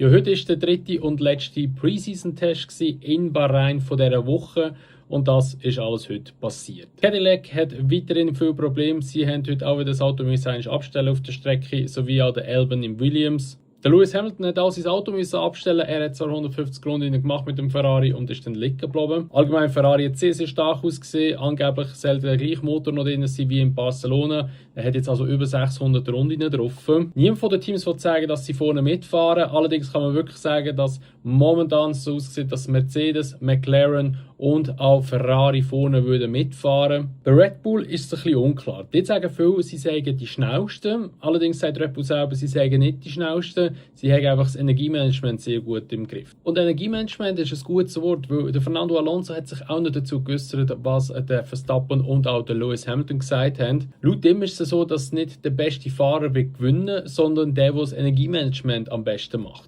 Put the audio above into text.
Ja, heute war der dritte und letzte Preseason-Test in Bahrain von dieser Woche und das ist alles heute passiert. Cadillac hat weiterhin viele Probleme. Sie haben heute auch wieder das Auto abstellen auf der Strecke, sowie auch der Albon im Williams. Der Lewis Hamilton hat auch sein Auto abstellen. Er hat zwar 150 Runden gemacht mit dem Ferrari und ist dann liegen geblieben. Allgemein Ferrari hat sehr, sehr stark ausgesehen. Angeblich sollte der gleiche Motor noch drin sein wie in Barcelona. Er hat jetzt also über 600 Runden drauf. Niemand von den Teams will sagen, dass sie vorne mitfahren. Allerdings kann man wirklich sagen, dass momentan so aussieht, dass Mercedes, McLaren und auch Ferrari vorne würden mitfahren. Bei Red Bull ist es ein bisschen unklar. Dort sagen viele, sie seien die schnellsten. Allerdings sagt Red Bull selber, sie seien nicht die schnellsten. Sie haben einfach das Energiemanagement sehr gut im Griff. Und Energiemanagement ist ein gutes Wort, weil der Fernando Alonso hat sich auch nicht dazu geäußert, was der Verstappen und auch der Lewis Hamilton gesagt haben. Laut ihm ist es so, dass nicht der beste Fahrer wird gewinnen, sondern der das Energiemanagement am besten macht.